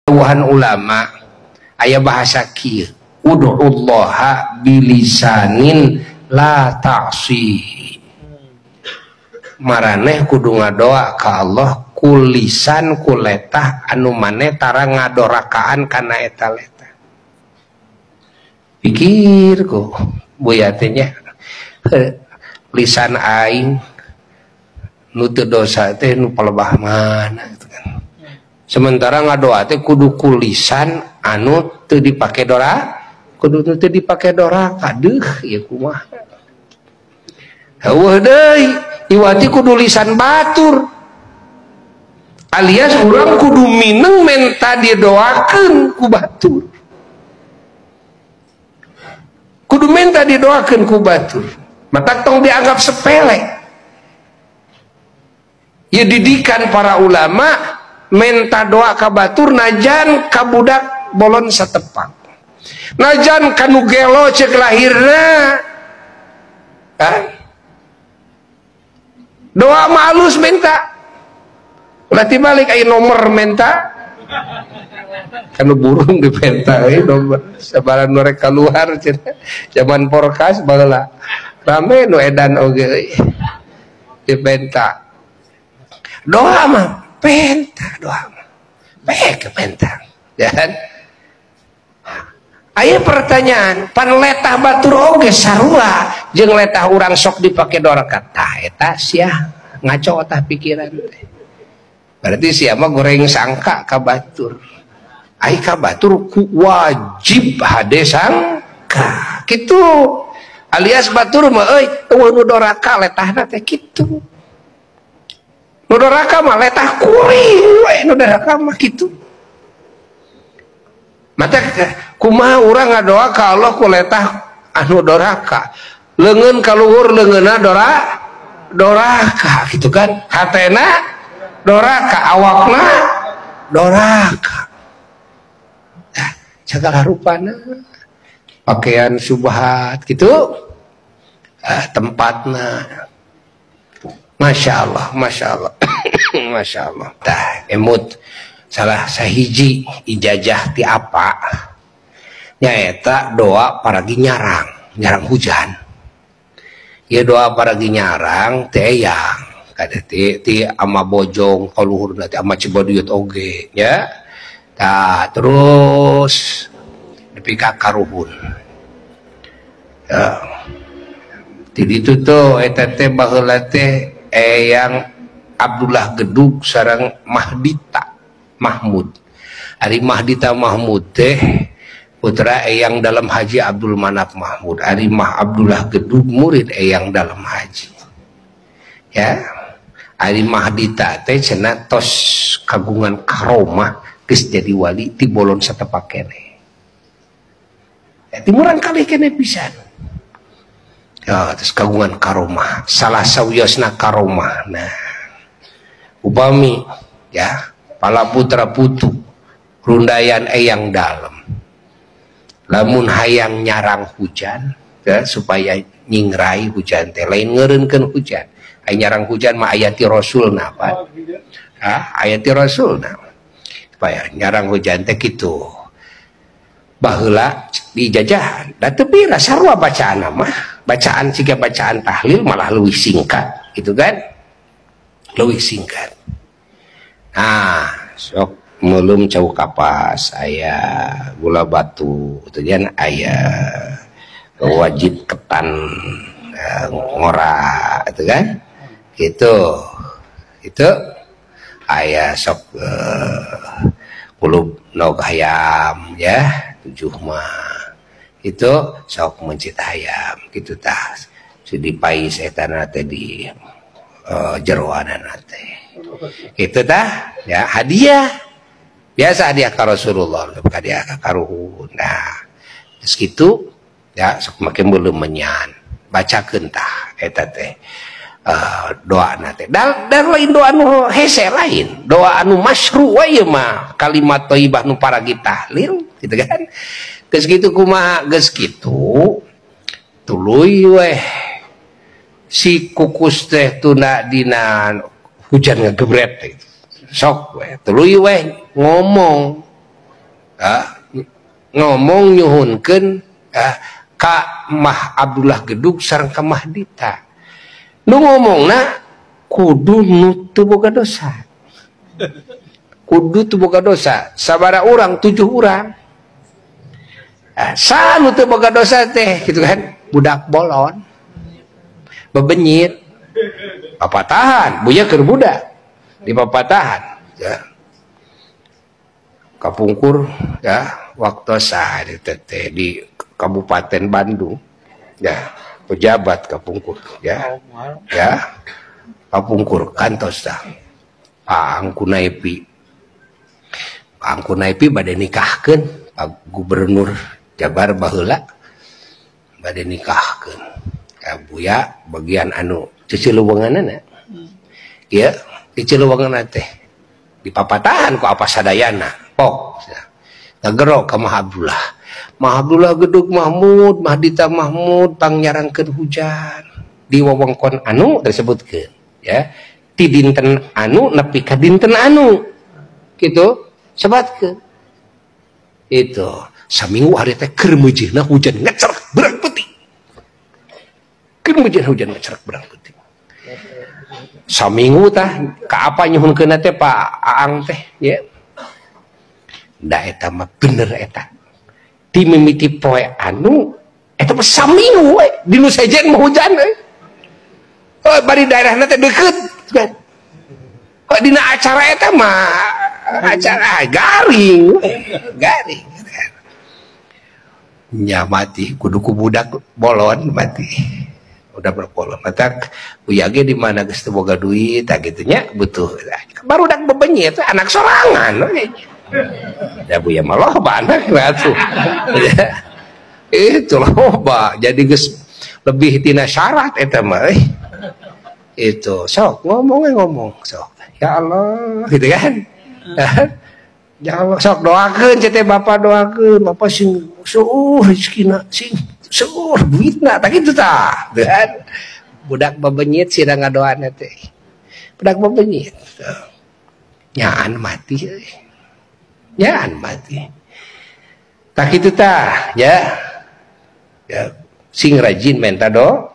Dawuhan ulama aya bahasa kieu, ud'ullaha bilisanin la ta'si. Maraneh kudu ngadoa ka Allah ku lisan ku letah anu maneh tara ngadorakaan kana eta letah. Pikir ku buya teh nya, lisan aing nu teu dosa teh nu palebah mana gitu kan. Sementara ngadoa teh kudu ku lisan anu teu dipake dora, kudu teu dipake doraka, deuh ieu kumaha. Heueuh deui, iwati kudu lisan batur. Alias urang kudu mineng menta didoakeun ku batur. Kudu menta didoakeun ku batur. Matak tong dianggap sepele. Ya didikan para ulama menta doa ka batur najan ka budak bolon satepak. Najan ka nu gelo ceuk lahirna. Hah? Doa mah alus menta. Ulah tibalik aya nomor menta. Kanu burung dipenta euy nomor sabaran nu rek kaluar cenah. Zaman porkas baheula. Rame nu edan oge euy. Dipenta. Doa mah penta, doa mah. Pek penta. Dan aya pertanyaan, pan letah batur oge sarua jeung letah urang sok dipake doraka. Tah eta sia ngaco tah pikiran teh. Berarti sia mah goreng sangka ka batur. Ai ka batur ku wajib hade sangka. Kitu. Alias batur mah euy eueuh nu doraka letahna teh kitu. Nu doraka mah letah kuring we nu doraka mah kitu. Mata kumaha urang ngadoa ka Allah ku letah anu doraka. Leungeun ka luhur leungeunna doraka gitu kan. Hatena doraka, awakna doraka. Nah, segala rupana pakaian subhat gitu, tempatna. Masya Allah, Masya Allah. Masya Allah. Tah emut salah sahiji ijazah ti apa nyaeta doa paragi nyarang, nyarang hujan. Ya doa paragi nyarang teh eyang kada ti ama bojong kaluhurna ti ama Cibaduyut oge nya. Tah terus nepi ka karuhun. Ya. Ti ditu tuh eta teh baheula teh eyang Abdullah Gedug sareng Mahdita Mahmud. Ari Mahdita Mahmud teh putra eyang dalam Haji Abdul Manaf Mahmud. Ari Mah Abdullah Gedug murid eyang dalam haji. Ya. Ari Mahdita teh cenah tos kagungan karomah geus jadi wali ti bolon satepak keneh. Ya, timuran kali keneh pisan. Ya, terus kagungan karomah, salah sawiosna karomah. Nah, upami ya pala putra putu rundayan eyang dalem. Lamun hayang nyarang hujan ya, supaya nyingrai hujan teh lain ngeureunkeun hujan. Ai nyarang hujan mah aya ti rasulna pan. Hah, aya ti rasulna. Supaya nyarang hujan teh kitu. Baheula dijajahan, da teu pira sarua bacaan mah, bacaan siga bacaan tahlil malah leuwih singkat gitu kan? Leuwih singkat. Nah, sok melum cau kapas aya gula batu itu kan aya wajib ketan ngora itu kan? Gitu. Itu aya sok kulub nog hayam ya 7 mah itu sok mencit hayam gitu tah si dipais etana teh di jeroanana teh itu tah ya hadiah biasa hadiah ka Rasulullah hadiah ka karuhun. Nah geus kitu ya sok make meuleum menyan bacakeun tah eta teh doa na teh dan lain doa anu hese lain doa anu masyru we ieu mah kalimat thayyibah nu paragi tahlil gitu kan. Geus kitu kumaha geus kitu tuluy weh si kukus teh tuna dina hujan ngegebret gitu. Sok weh tuluy weh ngomong Ngomong nyuhunkeun ka Mah Abdullah Gedug sareng ka Mahdita. Nu ngomongna kudu nu teu boga dosa. Kudu teu boga dosa. Sabara urang 7 urang. Sa nu teu boga dosa teh gitu kan, budak bolon. Bebenyit. Papatahan, buya keur budak. Di papatahan, ya. Kapungkur ya, waktu sah teh di Kabupaten Bandung ya, pejabat kapungkur ya. Ya. Kapungkur kantos tah. Pak Angkunaipi. Pak Angkunaipi bade nikahkeun Pak Gubernur Jabar baheula bade nikahkeun. Ya buya bagian anu ciciluwenganna. Ya, ciciluwenganna teh dipapatahan ku apa sadayana. Pok. Ngagero ka Mah Abdullah. Mah Abdullah Gedug Mahmud, Mahdita Mahmud pangnyarankeun hujan di wewengkon anu disebutkeun ya. Ti dinten anu nepi ka dinten anu. Gitu, sebatkeun. Itu saminggu hari teh keur meujeuhna hujan ngecerak berang peuting. Keur meujeuhna hujan ngecerak berang peuting. Saminggu tah ka apa nyuhunkeunna teh Pak Aang teh ya. Da eta mah bener eta. Ti mimiti poe anu eta mah saminggu we di nu sejen mah hujan we. Oh, bari daerahna teh deukeut kan. Oh, dina acara eta mah acara garing we, garing. Nya mati kudu ku budak bolon mati. Udah berbolon matak buya ge di mana geus teu boga duit tah kitu nya butuh. Barudak bebenyit anak sorangan we. Ya buya mah loba anak atuh. Itu loba jadi geus lebih tina syarat eta mah. Itu sok ngomong sok. Ya Allah gitu kan. Ya Allah sok doakeun cete bapak doakeun bapak sing seueur rezekina sing seueur duitna tah kitu tah. Kan budak bebenyit sira ngadoana teh. Budak bebenyit. Nyaan mati euy. Nyaan mati. Tak itu tah ya. Ya sing rajin minta doa.